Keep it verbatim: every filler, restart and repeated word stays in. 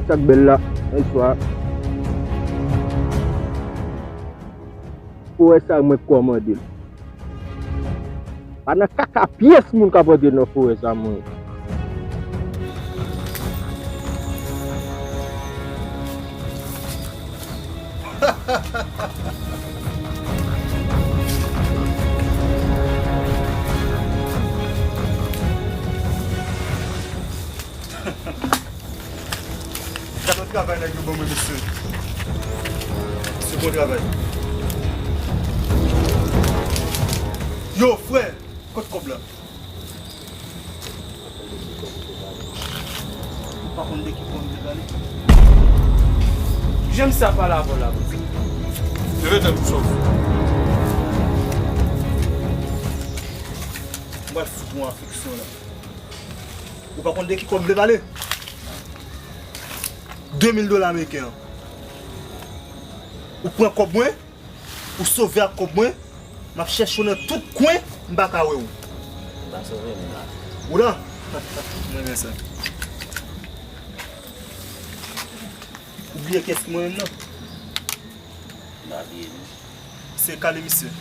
Sa k bèl la, bonswa. Ou wè sa mwen kòmande l. Pa nan kaka pyès moun k ap antre nan forè sa mwen. Gade travay nèg yo ban mwen, mesye. Se bon travay. Yo, frè, kot kòb la? Ou pa konn de ki kòb m te pale? Janm sa pale avè w la, bro. Leve tèt ou, sòf. M pral fout ou an afliksyon la. Ou pa konn de ki kòb m vle pale? De mil dola ameriken an. Ou pran kòb mwen, ou sove ak kòb mwen, m ap chèche w nan tout kwen, m pa ka wè w. M pa sove m la. Ou la? M renmen sa. Ou bliye kiyès ki mwen menm nan? M pa bliye non. Se kale misye.